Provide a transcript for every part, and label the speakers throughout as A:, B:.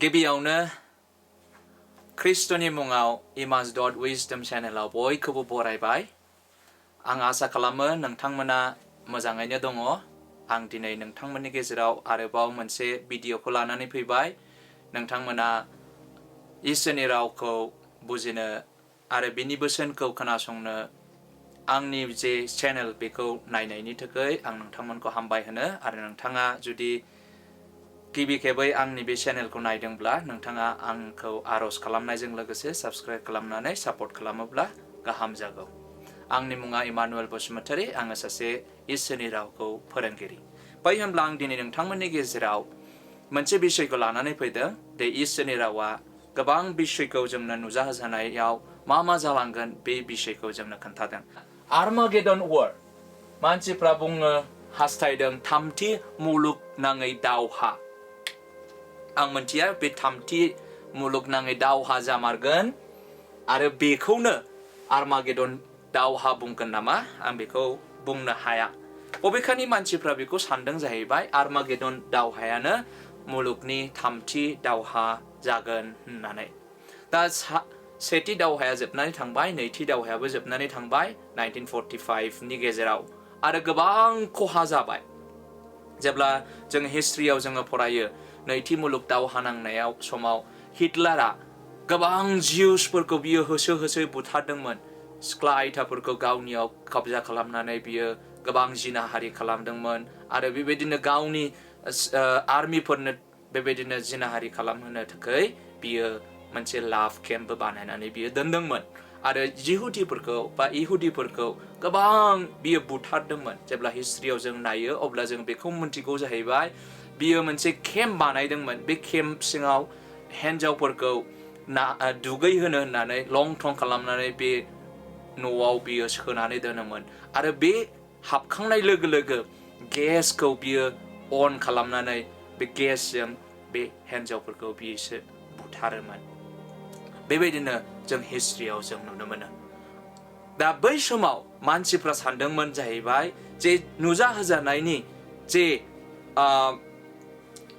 A: गिबियावनो ख्रिस्ट'नि मुङाव Emmas.Wisdom चेनेलाव बयखौबो बरायबाय। आं आसा खालामो नोंथांमोना मोजाङैनो दङ। आं दिनै नोंथांमोननि गेजेराव आरोबाव मोनसे भिडिअखौ लानानै फैबाय। नोंथांमोना इसोरनि रावखौ बुजिनो आरो बिनि बोसोनखौ खोनासंनो आंनि जे चेनेल बेखौ नायनायनि थाखाय आं नोंथांमोनखौ हामबाय होनो आरो नोंथाङा जुदि गिबि खेबै आंनि बे चेनेलखौ नायदोंब्ला नोंथाङा आंखौ आर'ज खालामनायजों लोगोसे साबस्क्राइब खालामनानै सापर्ट खालामोब्ला गाहाम जागौ। आंनि मुङा Emmas.Bosumataरि, आङो सासे इसोरनि रावखौ फोरोंगिरि। बै होनब्ला आं दिनै नोंथांमोननि गेजेराव मोनसे बिषयखौ लानानै फैदों। बे इसोरनि रावा गोबां बिषयखौ जोंनो नुजाहोजानायाव मा जालांगोन बे बिषयखौ जोंनो खोन्थादों। Armageddon war, मानसिफ्रा बुंनो हास्थायदों थामथि मुलुगनाङै दावहा। आं मोनथिया बे थामथि मुलुगनाङै दावहा जामारगोन आरो बेखौनो Armageddon दावहा बुंगोन नामा आं बेखौ बुंनो हाया। बबेखानि मानसिफ्रा बेखौ सानदों जाहैबाय Armageddon दावहायानो मुलुगनि थामथि दावहा जागोन होननानै। दा सेथि दावहाया जोबनानै थांबाय, नैथि दावहायाबो जोबनानै थांबाय 1945 नि गेजेराव आरो गोबां खहा जाबाय। जेब्ला जों हिस्ट्रियाव जोङो फरायो नैथि मुलुग दावहा नांनायाव समाव हिटलारा गोबां जिउसफोरखौ बियो होसो बुथारदोंमोन। सिख्ला आयथाफोरखौ गावनियाव कब्जा खालामनानै बियो गोबां जिनाहारि खालामदोंमोन आरो बेबायदिनो गावनि आर्मिफोरनो बेबायदिनो जिनाहारि खालामहोनो थाखाय बियो मोनसे लाभ केम्पबो बानायनानै बियो दोनदोंमोन आरो इहुदिफोरखौ गोबां बियो बुथारदोंमोन। जेब्ला हिस्ट्रियाव जों नायो अब्ला जों बेखौ मिन्थिगौ जाहैबाय बियो मोनसे केम्प बानायदोंमोन। बे केम्प सिङाव हिन्जावफोरखौ दुगैहोनो होननानै लं थं खालामनानै बे न'आव बियो सोनानै दोनोमोन आरो बे हाबखांनाय लोगो लोगो गेसखौ बियो अन खालामनानै बे गेसजों बे हिन्जावफोरखौ बिसो बुथारोमोन। बेबायदिनो जों हिस्ट्रियाव जों नुनो मोनो। दा बै समाव मानसिफ्रा सानदोंमोन जाहैबाय जे नुजाहोजानायनि जे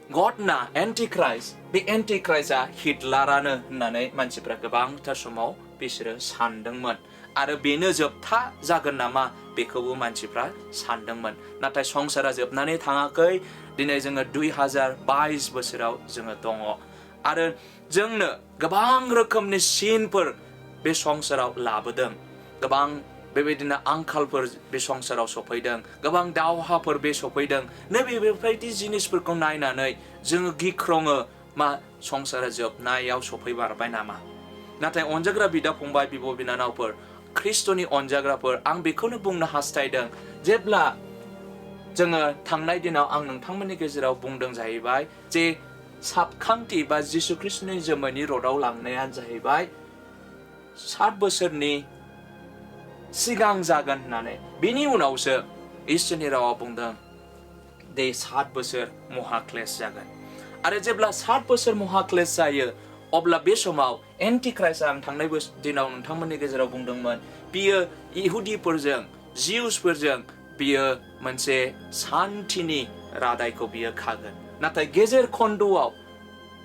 A: God ना Antichrist, बे Antichristआ हिटलारानो होननानै मानसिफ्रा गोबांथार समाव बिसोरो सानदोंमोन आरो बेनो जोबथा जागोन नामा बेखौबो मानसिफ्रा सानदोंमोन। नाथाय संसारा जोबनानै थाङाखै। दिनै जोङो 2022 बोसोराव जोङो दङ आरो जोंनो गोबां रोखोमनि सिनफोर बे संसाराव लाबोदों। गोबां बेबायदिनो आंखालफोर बे संसाराव सफैदों, गोबां दावहाफोर बे सफैदों। बेबायदि जिनिसफोरखौ नायनानै जोङो गिख्रङो मा संसारा जोबनायाव सफैबारबाय नामा। नाथाय अनजाग्रा बिदा फंबाय, बिब' बिनानावफोर, ख्रिस्ट'नि अनजाग्राफोर, आं बेखौनो बुंनो हास्थायदों जेब्ला जोङो थांनाय दिनाव आं नोंथांमोननि गेजेराव बुंदों जाहैबाय जे साबखांथि बा जिसु ख्रिस्ट'नि जोमैनि रडआव लांनाया जाहैबाय 7 बोसोरनि सिगां जागोन होननानै। बिनि उनावसो इसोरनि रावा बुंदों दे 7 बोसोर महाक्लेश जागोन आरो जेब्ला 7 बोसोर महाक्लेश जायो अब्ला बे समाव एन्टिक्राइस्टआ आं थांनाय दिनाव नोंथांमोननि गेजेराव बुंदोंमोन बियो इहुदिफोरजों जिउसफोरजों बियो मोनसे सान्थिनि रादायखौ बियो खागोन। नाथाय गेजेर खन्द'आव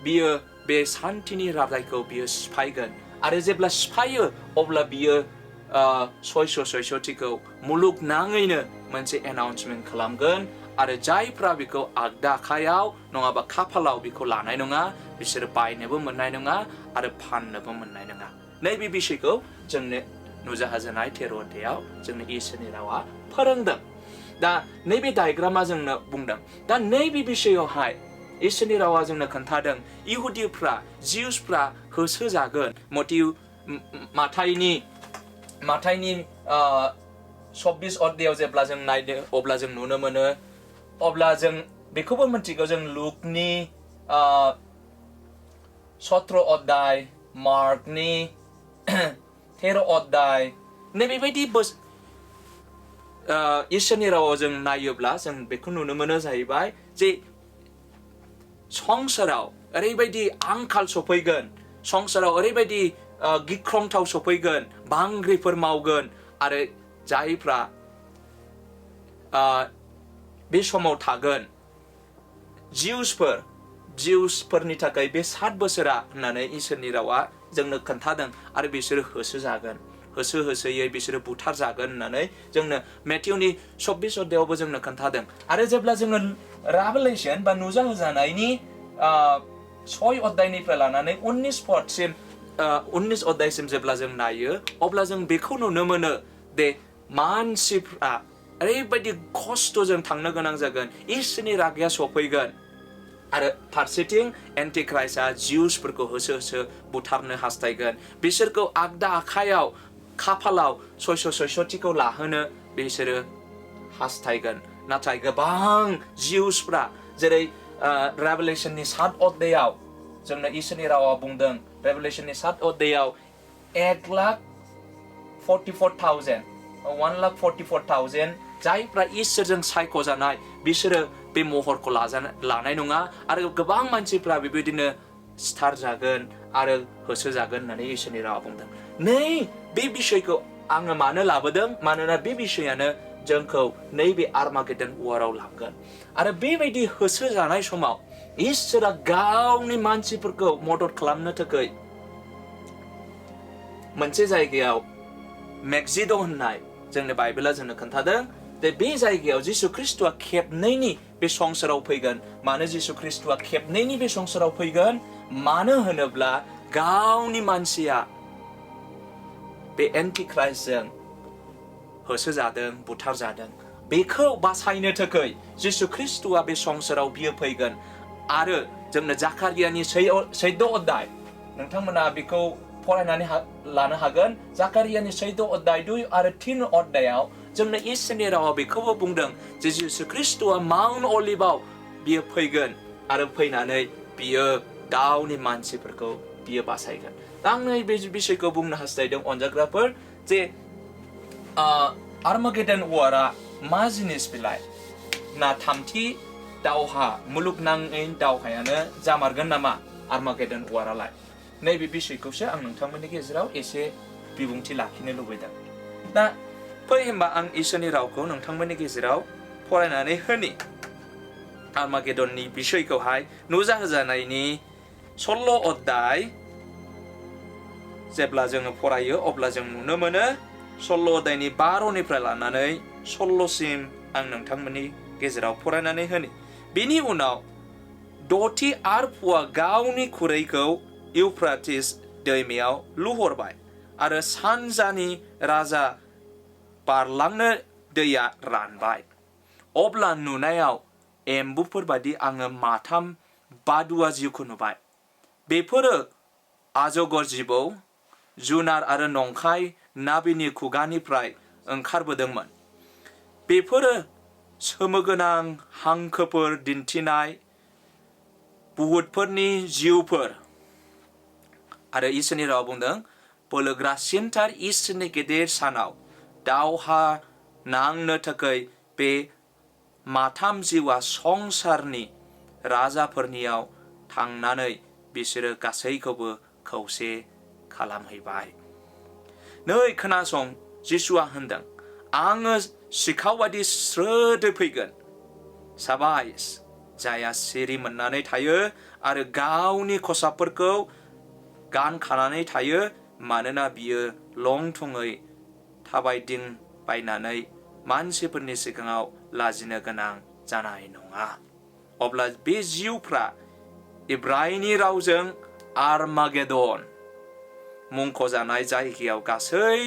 A: बियो बे सान्थिनि रादायखौ बियो सिफायगोन आरो जेब्ला सिफायो अब्ला बियो सयसथिखौ मुलुगनाङैनो मोनसे एनाउन्समेन्ट खालामगोन आरो जायफ्रा बेखौ आगदा आखायाव नङाबा खाफालाव बेखौ लानाय नङा बिसोरो बायनोबो मोननाय नङा आरो फाननोबो मोननाय नङा। नैबे बिषयखौ जोंनो नुजाहोजानाय 13 अध्यायाव जोंनो इसोरनि रावा फोरोंदों। दा नैबे डायग्रामा जोंनो बुंदों। दा नैबे बिषयावहाय इसोरनि रावा जोंनो खोन्थादों इहुदिफ्रा जिउसफ्रा होसोजागोन। माथाइनि 26 अध्यायाव जेब्ला जों नायदो अब्ला जों नुनो मोनो, अब्ला जों बेखौबो मिन्थिगौ जों लुकनि 17 अध्याय, मार्कनि 13 अध्याय, नैबेबायदि इसोरनि रावाव जों नायोब्ला जों बेखौ नुनो मोनो जाहैबाय जे संसाराव ओरैबायदि आंखाल सफैगोन, संसाराव ओरैबायदि गिख्रंथाव सफैगोन, बांग्रिफोर मावगोन आरो जायफ्रा बे समाव थागोन जिउसफोर जिउसफोरनि थाखाय बे 7 बोसोरा होननानै इसोरनि रावा जोंनो खोन्थादों आरो बिसोरो होसोजागोन होसोयै बिसोरो बुथारजागोन होननानै जोंनो मेथ्युनि 24 अध्यायावबो जोंनो खोन्थादों आरो जेब्ला जोङो रेभेलेशन बा नुजाहोजानायनि 6 अध्यायनिफ्राय लानानै 19 पदसिम 19 अध्यायसिम जेब्ला जों नायो अब्ला जों बेखौ नुनो मोनो दे मानसिफ्रा ओरैबायदि खस्थ'जों थांनो गोनां जागोन इसोरनि रागाया सफैगोन आरो फारसेथिं एन्टिक्राइस्टआ जिउसफोरखौ होसो बुथारनो हास्थायगोन बिसोरखौ आगदा आखायाव खाफालाव 666थिखौ लाहोनो बिसोरो हास्थायगोन नाथाय गोबां जिउसफ्रा जेरै रेभेलेशननि 7 अध्यायाव जोंनो इसोरनि रावा बुंदों रेभेलेशननि 7 अध्यायाव 1,44,000 जायफ्रा इसोरजों सायख'जानाय बिसोरो बे महरखौ लानाय नङा आरो गोबां मानसिफ्रा बेबायदिनो सिथारजागोन आरो होसोजागोन होननानै इसोरनि रावा बुंदों नै बे बिषयखौ आङो मानो लाबोदों मानोना बे बिषयानो जोंखौ नैबे आर्मागेडन वाराव लांगोन आरो बेबायदि होसोजानाय समाव इसोरा गावनि मानसिफोरखौ मदद खालामनो थाखाय मोनसे जायगायाव मेक्सिड' होननाय जोंनि बाइबेला जोंनो खोन्थादों दे बे जायगायाव जिसु ख्रिस्ट'आ खेबनैनि बे संसाराव फैगोन मानो जिसु ख्रिस्ट'आ खेबनैनि बे संसाराव फैगोन मानो होनोब्ला गावनि मानसिया बे एन्टिक्राइस्टजों होसोजादों बुथारजादों बेखौ बासायनो थाखाय जिसु ख्रिस्ट'आ बे संसाराव बियो फैगोन आरो जोंनो जाकारियानि 14 अध्याय नोंथांमोना बेखौ फरायनानै लानो हागोन जाकारियानि 14 अध्याय 2 आरो 3 अध्यायाव जोंनो इसोरनि रावा बेखौबो बुंदों जे जिसु ख्रिस्ट'आ माउन्ट अलिभआव बियो फैगोन आरो फैनानै बियो गावनि मानसिफोरखौ बियो बासायगोन आं बे बिषयखौ बुंनो हास्थायदों अनजाग्राफोर जे आर्मागेडन वारआ मा जिनिस बिलाय ना थामथि दावहा मुलुगनाङै दावहायानो जामारगोन नामा आर्मागेडन वारालाय नैबे बिषयखौसो आं नोंथांमोननि गेजेराव एसे बिबुंथि लाखिनो लुबैदों दा फै होमबा आं इसोरनि रावखौ नोंथांमोननि गेजेराव फरायनानै होनि आर्मागेडननि बिषयखौहाय नुजाहोजानायनि 16 अध्याय जेब्ला जोङो फरायो अब्ला जों नुनो मोनो 16 अध्यायनि 12निफ्राय लानानै 16सिम आं नोंथांमोननि गेजेराव फरायनानै होनि बेनि उनाव 6थि आरफुआ गावनि खुरैखौ इउफ्राटिस दैमायाव लुहरबाय आरो सानजानि राजा बारलांनो दैया रानबाय अब्ला नुनायाव एम्बुफोर बायदि आङो माथाम बादुवा जिउखौ नुबाय बेफोरो आजगर जिबौ जुनार आरो नंखाय नाबिनि खुगानिफ्राय ओंखारबोदोंमोन बेफोरो सोमोगोनां हांखोफोर दिन्थिनाय बुहुतफोरनि जिउफोर आरो इसोरनि रावा बुंदों बोलोग्रासिनथार इसोरनि गेदेर सानाव दावहा नांनो थाखाय बे माथाम जिउआ संसारनि राजाफोरनियाव थांनानै बिसोरो गासैखौबो खौसे खालामहैबाय नै खोनासं जिसुआ होनदों आङो सिखाव बायदि स्रोदै फैगोन साबायस जाया सिरि मोननानै थायो आरो गावनि खसाबफोरखौ गानखानानै थायो मानोना बियो लंथङै थाबायदिंबायनानै मानसिफोरनि सिगाङाव लाजिनो गोनां जानाय नङा अब्ला बे जिउफ्रा इब्रायनि रावजों आर्मागेडन मुंख'जानाय जायगायाव गासै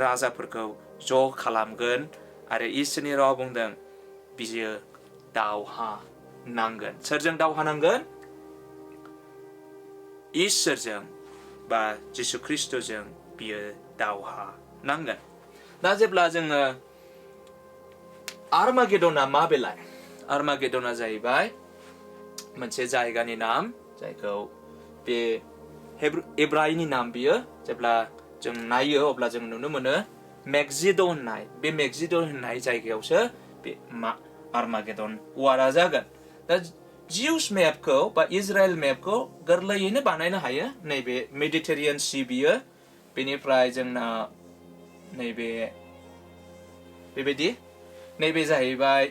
A: राजाफोरखौ ज' खालामगोन आरो इसोरनि रावा बुंदों बियो दावहा नांगोन सोरजों दावहा नांगोन इसोरजों बा जिसु ख्रिस्ट'जों बियो दावहा नांगोन दा जेब्ला जोङो आर्मागेडना मा बेलाय आर्मागेडना जाहैबाय मोनसे जायगानि नाम जायखौ बे इब्रायनि नाम बियो जेब्ला जों नायो अब्ला जों नुनो मोनो मेक्सिड' होननाय बे मेक्सिड' होननाय जायगायावसो बे आर्मागेडन वारा जागोन दा जिउस मेपखौ बा इजराइल मेपखौ गोरलैयैनो बानायनो हायो नैबे मेडिटेरियान सी बियो बेनिफ्राय जोंना नैबे बेबायदि नैबे जाहैबाय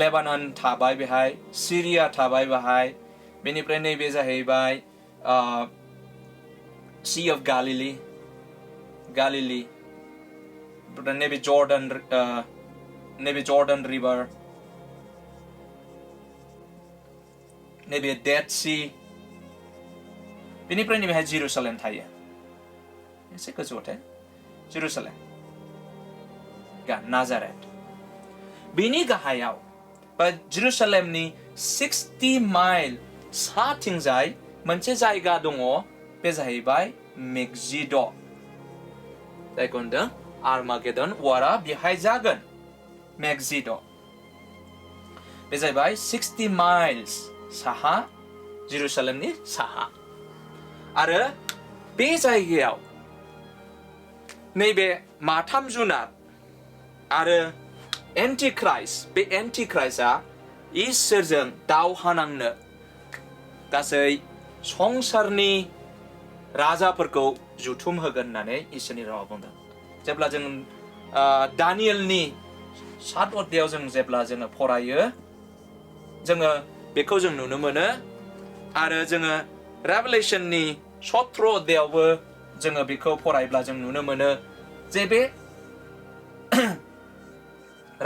A: लेबानन थाबाय बेहाय सिरिया थाबाय बेहाय बेनिफ्राय नैबे जाहैबाय Sea of Galilee नैबे Jordan River नैबे Dead Sea बेनिफ्राय नैबेहाय जेरुसालेम थायो एसे गोजौआव जेरुसालेम नाजारेथ बेनि गाहायाव बा जेरुसालेमनि 60 माइल साथिंजाय मोनसे जायगा दङ बे जाहैबाय मेक्जिड' जायखौ होनदों आर्मागेडन वारआ बेहाय जागोन मेक्जिड' बे जाहैबाय 60 माइल्स साहा जेरुसालेमनि साहा आरो बे जायगायाव नैबे माथाम जुनार आरो एन्टिक्राइस्ट बे एन्टिक्राइस्टआ इसोरजों दावहा नांनो गासै संसारनि राजाफोरखौ जुथुम होगोन होननानै इसोरनि रावा बुंदों जेब्ला जों दानियेलनि 7 अध्यायाव जों जेब्ला जोङो फरायो जोङो बेखौ जों नुनो मोनो आरो जोङो रेभेलेशननि 17 अध्यायावबो जोङो बेखौ फरायब्ला जों नुनो मोनो जे बे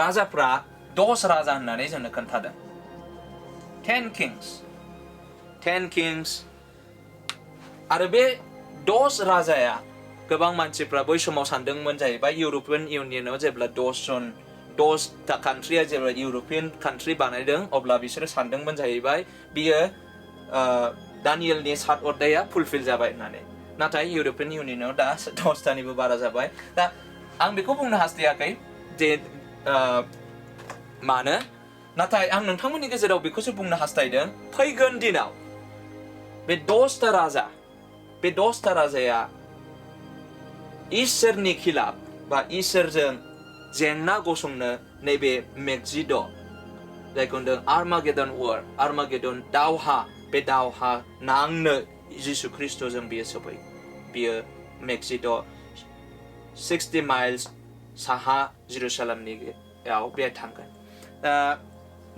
A: राजाफ्रा 10 राजा होननानै जोंनो खोन्थादों 10 kings आरो बे 10 राजाया गोबां मानसिफ्रा बै समाव सानदोंमोन जाहैबाय इउर'पियान इउनियनाव जेब्ला 10टा कान्ट्रिया जेब्ला इउर'पियान कान्ट्रि बानायदों अब्ला बिसोरो सानदोंमोन जाहैबाय बियो दानियेलनि 7 अध्याया फुलफिल जाबाय होननानै नाथाय इउर'पियान इउनियनाव दा 10टानिबो बारा जाबाय दा आं बेखौ बुंनो हास्थायाखै जे मानो नाथाय आं नोंथांमोननि गेजेराव बेखौसो बुंनो हास्थायदों फैगोन दिनाव बे 10टा राजाया इसोरनि खिलाफ बा इसोरजों जेंना गसंनो नैबे मेक्जिड' जायखौ होनदों आर्मागेडन वार आर्मागेडन दावहा बे दावहा नांनो जिसु ख्रिस्ट'जों बियो मेक्जिड' 60 माइल्स साहा जेरुसालेमनियाव बे थांगोन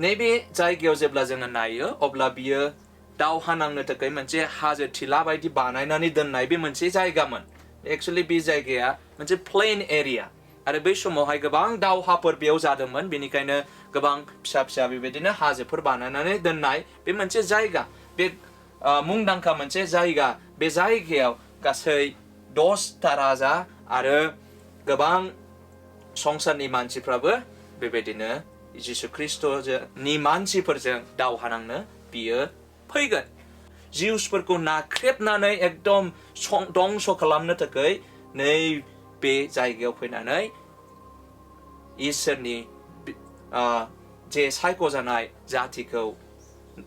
A: नैबे जायगायाव जेब्ला जोङो नायो अब्ला बियो दावहा नांनो थाखाय मोनसे हाजो थिला बायदि बानायनानै दोननाय बे मोनसे जायगामोन एक्चुअली बे जायगाया मोनसे प्लेन एरिया आरो बै समावहाय गोबां दावहाफोर बेयाव जादोंमोन बेनिखायनो गोबां फिसा फिसा बेबायदिनो हाजोफोर बानायनानै दोननाय बे मोनसे जायगा बे मुंदांखा मोनसे जायगा बे जायगायाव गासै 10टा राजा आरो गोबां संसारनि मानसिफ्राबो बेबायदिनो जिसु ख्रिस्ट'नि मानसिफोरजों दावहा नांनो बियो फैगोन जिउसफोरखौ नाख्रेबनानै एकदम दंस खालामनो थाखाय बे जायगायाव फैनानै इसोरनि जे सायख'जानाय जातिखौ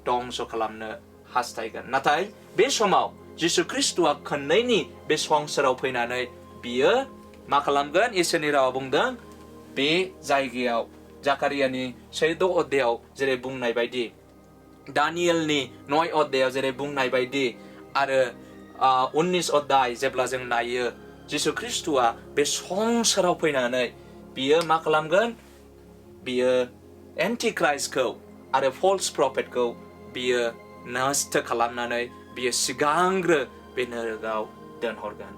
A: दंस खालामनो हास्थायगोन नाथाय बे समाव जिसु ख्रिस्ट'आ खननैनि बे संसाराव फैनानै बियो मा खालामगोन इसोरनि रावा बुंदों बे जायगायाव जाकारियानि 6 अध्यायाव जेरै बुंनाय बायदि दानियेलनि 9 अध्यायाव जेरै बुंनाय बायदि आरो 19 अध्याय जेब्ला जों नायो जिसु ख्रिस्ट'आ बे संसाराव फैनानै बियो मा खालामगोन बियो एन्टिक्राइस्टखौ आरो फल्स प्रफेटखौ बियो नस्थ खालामनानै बियो सिगांग्रो बे नोरगाव दोनहरगोन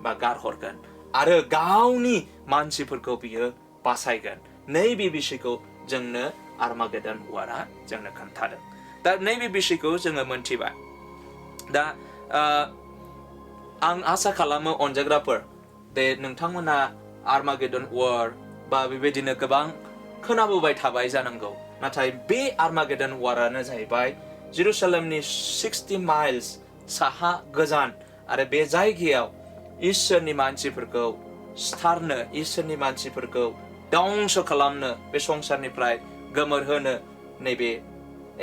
A: बा गारहरगोन आरो गावनि मानसिफोरखौ बियो बासायगोन नैबे बिषयखौ जोंनो आर्मागेडन वारआ जोंनो खोन्थादों दा नैबे बिषयखौ जोङो मोनथिबाय दा आं आसा खालामो अनजाग्राफोर दे नोंथांमोना आर्मागेडन वार बा बेबायदिनो गोबां खोनाबोबाय थाबाय जानांगौ नाथाय बे आर्मागेडन वारानो जाहैबाय जेरुसालेमनि 60 माइल्स साहा गोजान आरो बे जायगायाव इसोरनि मानसिफोरखौ सिथारनो इसोरनि मानसिफोरखौ दंस खालामनो बे संसारनिफ्राय गोमोरहोनो नैबे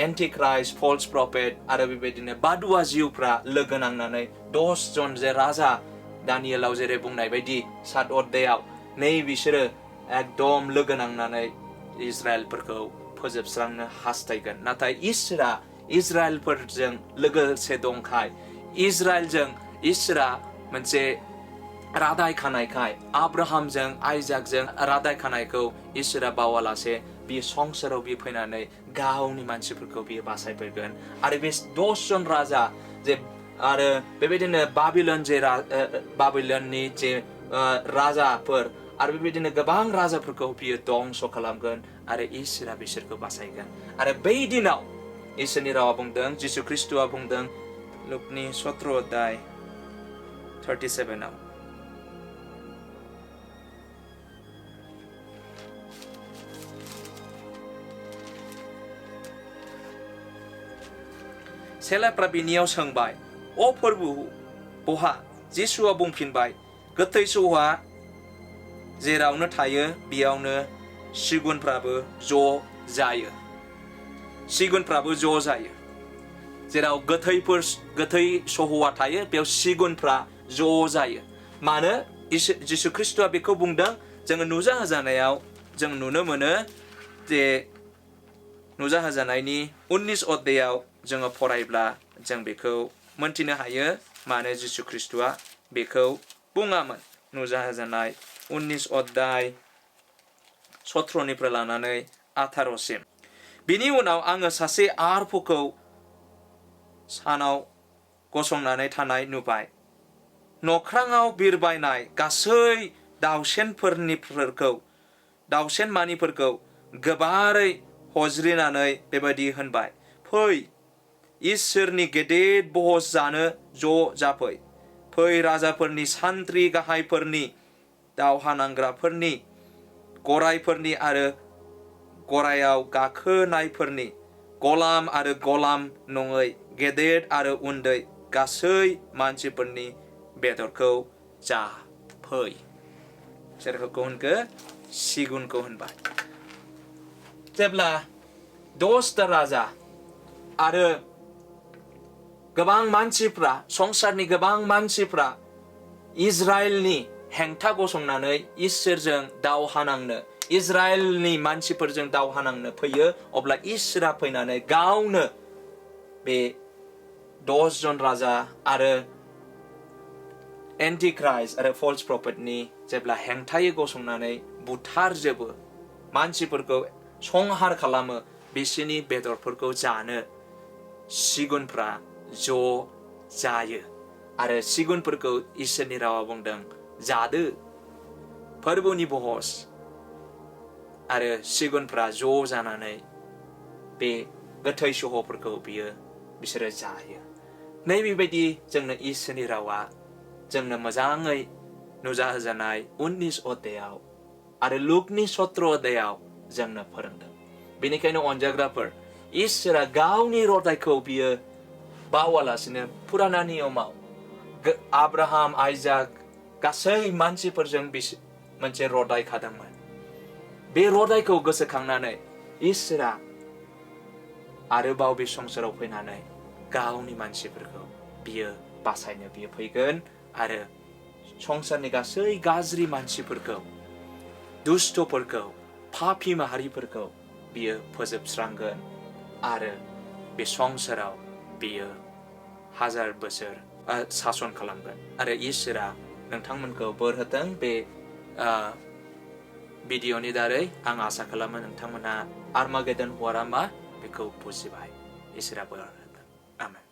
A: एन्टिक्राइस्ट फल्स प्रफेट आरो बेबायदिनो बादुवा जिउफ्रा लोगो नांनानै 10 जन जे राजा दानियेलाव जेरै बुंनाय बायदि 7 अध्यायाव बिसोरो एकदम लोगो नांनानै इजराइलफोरखौ फोजोबस्रांनो हास्थायगोन नाथाय इसोरा इजराइलफोरजों लोगोसे दंखाय इजराइलजों इसोरा मोनसे रादाय खानायखाय आब्राहामजों आइजाकजों रादाय खानायखौ इसोरा बावालासे बियो संसाराव बियो फैनानै गावनि मानसिफोरखौ बियो बासायफैगोन आरो बे 10 जन राजा जे आरो बेबायदिनो बाबिलननि जे राजाफोर आरो बेबायदिनो गोबां राजाफोरखौ बियो दंस खालामगोन आरो इसोरा बिसोरखौ बासायगोन आरो बै दिनाव इसोरनि रावा बुंदों जिसु ख्रिस्टआ बुंदों लुकनि 17 अध्याय 37 आव सेलाफ्रा बिनियाव सोंबाय अ फोरबु बहा जिसुआ बुंफिनबाय गोथै सहआ जेरावनो थायो बेयावनो सिगुनफ्राबो ज' जायो जेराव गोथै सहआ थायो बेयाव सिगुनफ्रा ज' जायो मानो जिसु ख्रिस्टआ बेखौ बुंदों जोङो नुजाहोजानायाव जों नुनो मोनो जे नुजाहोजानायनि 19 अध्यायाव जोङो फरायब्ला जों बेखौ मोनथिनो हायो मानो जिसु ख्रिस्टआ बेखौ बुङामोन नुजाहोजानाय 19 अध्याय 17 निफ्राय लानानै 18 सिम बिनि उनाव आङो सासे आरफखौ सानाव गसंनानै थानाय नुबाय नख्राङाव बिरबायनाय गासै दावसेन मानिफोरखौ गोबारै हज्रिनानै बेबायदि होनबाय फै इसोरनि गेदेर बहस जानो ज' जाफै फै राजाफोरनि सान्थ्रि गाहायफोरनि दावहा नांग्राफोरनि गरायफोरनि आरो गरायाव गाखोनायफोरनि गलाम आरो गलाम नङै गेदेर आरो उन्दै गासै मानसिफोरनि बेदरखौ जा फै सोरखौ होनखो सिगुनखौ होनबाय जेब्ला 10 राजा आरो गोबां मानसिफ्रा संसारनि गोबां मानसिफ्रा इजराइलनि हेंथा गसंनानै इसोरजों दावहा नांनो इजराइलनि मानसिफोरजों दावहा नांनो फैयो अब्ला इसोरा फैनानै गावनो बे 10 जन राजा आरो एन्टिक्राइस्ट आरो फल्स प्रफेटनि जेब्ला हेंथायै गसंनानै बुथारजोबो मानसिफोरखौ संहार खालामो बिसोरनि बेदरफोरखौ जानो सिगुनफ्रा ज' जायो आरो सिगुनफोरखौ इसोरनि रावा बुंदों जादो फोरबोनि बहस आरो सिगुनफ्रा ज' जानानै बे गोथै सहफोरखौ बिसोरो जायो नैबेबायदि जोंनो इसोरनि रावा जोंनो मोजाङै नुजाहोजानाय 19 अध्यायाव आरो लुकनि 17 अध्यायाव जोंनो फोरोंदों बेनिखायनो अनजाग्राफोर इसोरा गावनि रदायखौ बियो बावालासिनो पुराना नियमाव आब्राहाम आइजाक गासै मानसिफोरजों मोनसे रदाय खादोंमोन बे रदायखौ गोसोखांनानै इसोरा आरोबाव बे संसाराव फैनानै गावनि मानसिफोरखौ बियो बासायनो बियो फैगोन आरो संसारनि गासै गाज्रि मानसिफोरखौ दुष्टफोरखौ पापी माहारिफोरखौ बियो फोजोबस्रांगोन आरो बे संसाराव बियो 1000 बोसोर सासन खालामगोन आरो इसोरा नोंथांमोनखौ बोर होथों बे भिडिअनि दारै आं आसा खालामो नोंथांमोना आर्मागेडन वारआ मा बेखौ बुजिबाय इसोरा बोर होथों आमेन